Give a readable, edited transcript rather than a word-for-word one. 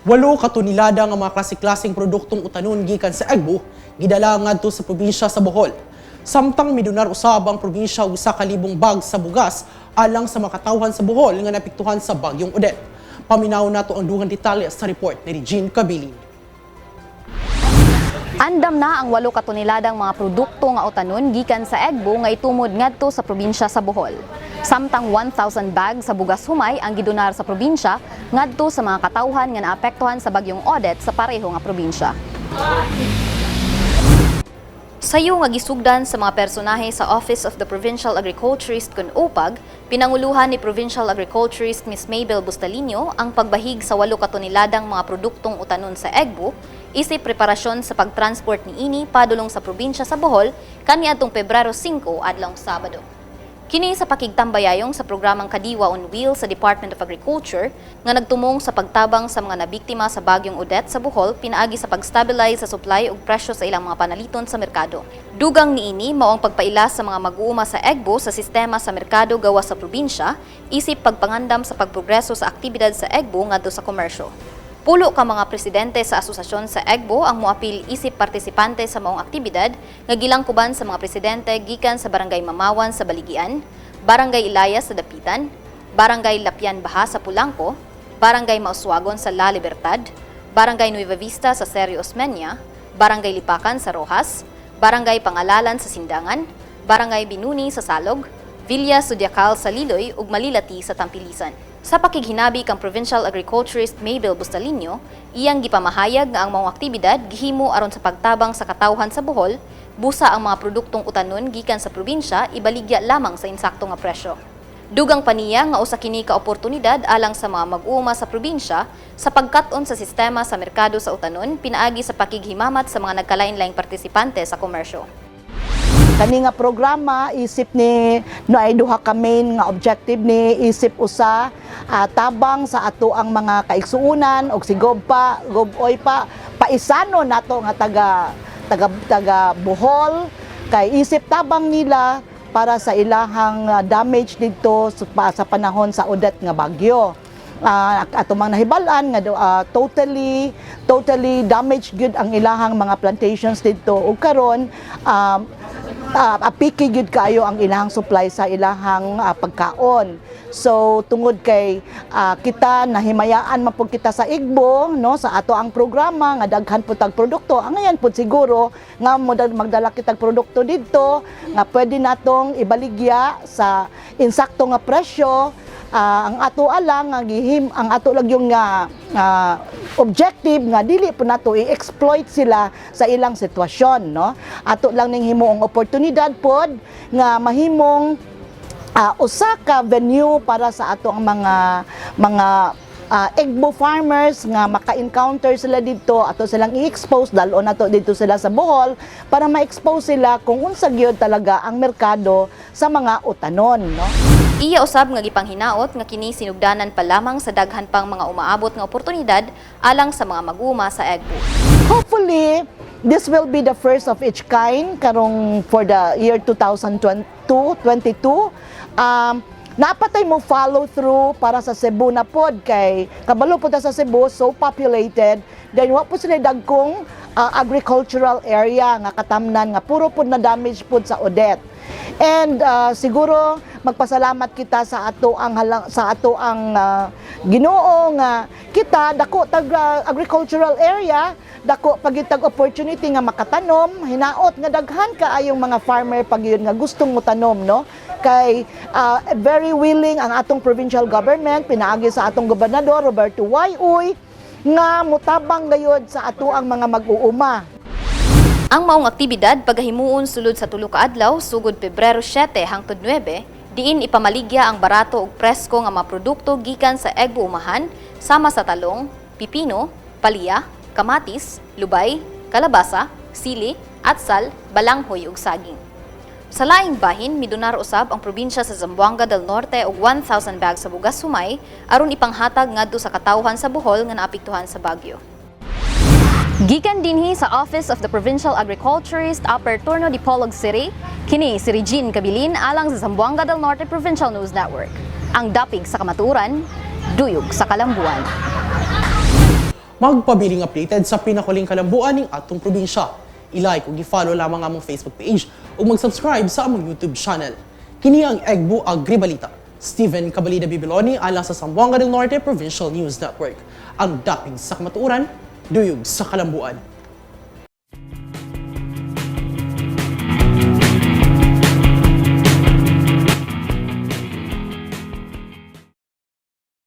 8 ka tonelada nga mga klase-klaseng produktong utanon gikan sa Egbo gidala ngadto sa probinsya sa Bohol. Samtang midonar usab ang probinsya og 1,000 bag sa bugas alang sa makatawhan sa Bohol nga naapektuhan sa bagyong Odette. Paminaw nato ang dugang detalye sa report ni Regine Cabilin. Andam na ang 8 ka toneladang mga produkto nga utanon gikan sa Egbo nga itumod ngadto sa probinsya sa Bohol. Samtang 1,000 bag sa bugas humay ang gidonar sa probinsya ngadto sa mga katawhan nga naapektuhan sa bagyong Odette sa pareho nga probinsya. Sayo nga gisugdan sa mga personahe sa Office of the Provincial Agriculturist kun OPAG, pinanguluhan ni Provincial Agriculturist Miss Mabel Bustalino ang pagbahig sa 8 ka toneladang mga produktong utanon sa Egbo, isip preparasyon sa pagtransport niini padulong sa probinsya sa Bohol kaniadtong Pebrero 5, adlawng Sabado. Kini sa pakigtambayayong sa programang Kadiwa on Wheels sa Department of Agriculture nga nagtumong sa pagtabang sa mga nabiktima sa bagyong Odette sa Bohol pinaagi sa pag-stabilize sa supply ug presyo sa ilang mga panaliton sa merkado. Dugang niini mao ang pagpaila sa mga mag-uuma sa Egbo sa sistema sa merkado gawas sa probinsya isip pagpangandam sa pagprogreso sa aktibidad sa Egbo ngadto sa komersyo. 10 ka mga presidente sa asosasyon sa Egbo ang moapil isip partisipante sa maong aktibidad nga gilangkuban sa mga presidente gikan sa Barangay Mamawan sa Baligian, Barangay Ilaya sa Dapitan, Barangay Lapian Baha sa Pulangko, Barangay Mauswagon sa La Libertad, Barangay Nueva Vista sa Serio Osmeña, Barangay Lipakan sa Roxas, Barangay Pangalalan sa Sindangan, Barangay Binuni sa Salog, Villa Sudiacal sa Liloy ug Malilati sa Tampilisan. Sa pakighinabi kang Provincial Agriculturist Mabel Bustalino, iyang gipamahayag nga ang maong aktibidad gihimo aron sa pagtabang sa katawhan sa Bohol, busa ang mga produktong utanon gikan sa probinsya ibaligya lamang sa insakto nga presyo. Dugang pa niya nga usa kini ka oportunidad alang sa mga mag-uuma sa probinsya sa pagkat-on sa sistema sa merkado sa utanon pinaagi sa pakighimamat sa mga nagkalain-laing partisipante sa komersyo. Kani nga programa isip ni no ay duha ka main nga objective ni isip usa, tabang sa ato ang mga kaigsuonan og si Gob pa, Gob Oy pa paisano nato nga taga taga taga Bohol kay isip tabang nila para sa ilahang damage didto sa panahon sa Odette nga bagyo. Ato mang nahibal-an nga totally totally damaged gyud ang ilahang mga plantations didto ug karon apiki gyud kaayo ang ilahang supply sa ilahang pagkaon. So tungod kay kita nahimayaan man pud kita sa Igbo, no, sa ato ang programa nga daghan pud tag produkto. Ang ngayon pud siguro nga magdala kitag produkto didto nga pwede natong ibaligya sa insakto nga presyo. Ang ato alang nga gihim ang ato lang yung nga objective nga dili po nato i-exploit sila sa ilang sitwasyon, no. Ato lang ning himuong oportunidad pod nga mahimong usa ka venue para sa ato ang mga Egbo farmers nga maka-encounter sila dito, ato silang i-expose, dal-on nato dito sila sa Bohol para ma-expose sila kung unsa gyud talaga ang merkado sa mga utanon, no. Iya usab nga gipanghinaot nga kini sinugdanan pa lamang sa daghan pang mga umaabot nga oportunidad alang sa mga mag-uuma sa Egbo. Hopefully, this will be the first of its kind karong for the year 2022 22. Napatay mo follow through para sa Cebu na pod kay kabalo pod ta sa Cebu, so populated, then wa po sila dagkong agricultural area nga katamnan nga puro pod na damage pod sa Odette. And siguro magpasalamat kita sa ato ang halang, sa ato ang Ginoo nga kita dako tag agricultural area, dako pagitag opportunity nga makatanom. Hinaot nga daghan kaayong mga farmer pag yun nga gustong motanom, no, kay very willing ang atong provincial government pinaagi sa atong gobernador Roberto Y. Uy nga mutabang gayod sa ato ang mga mag-uuma. Ang maong aktibidad pagahimuon sulod sa 3 ka adlaw sugod Pebrero 7 hangtod 9, diin ipamaligya ang barato ug presko nga mga produkto gikan sa Egbo Umahan sama sa talong, pipino, palya, kamatis, lubay, kalabasa, sili, atsal, balanghoy ug saging. Sa laing bahin, midonar usab ang probinsya sa Zamboanga del Norte og 1,000 bags sa bugas humay aron ipanghatag ngadto sa katawhan sa Bohol nga naapektuhan sa bagyo. Gikan dinhi sa Office of the Provincial Agriculturist, Upper Turno Dipolog City, kini si Regine Cabilin alang sa Zamboanga del Norte Provincial News Network. Ang dapig sa kamatuoran, duyog sa kalambuan. Magpabiling updated sa pinakuling kalambuan ning atong probinsya. I-like ug i-follow lamang among Facebook page ug mag-subscribe sa among YouTube channel. Kini ang Egbu Agribalita. Steven Cabalida Bibiloni alang sa Zamboanga del Norte Provincial News Network. Ang dapig sa kamatuoran, duyog sa kalambuan.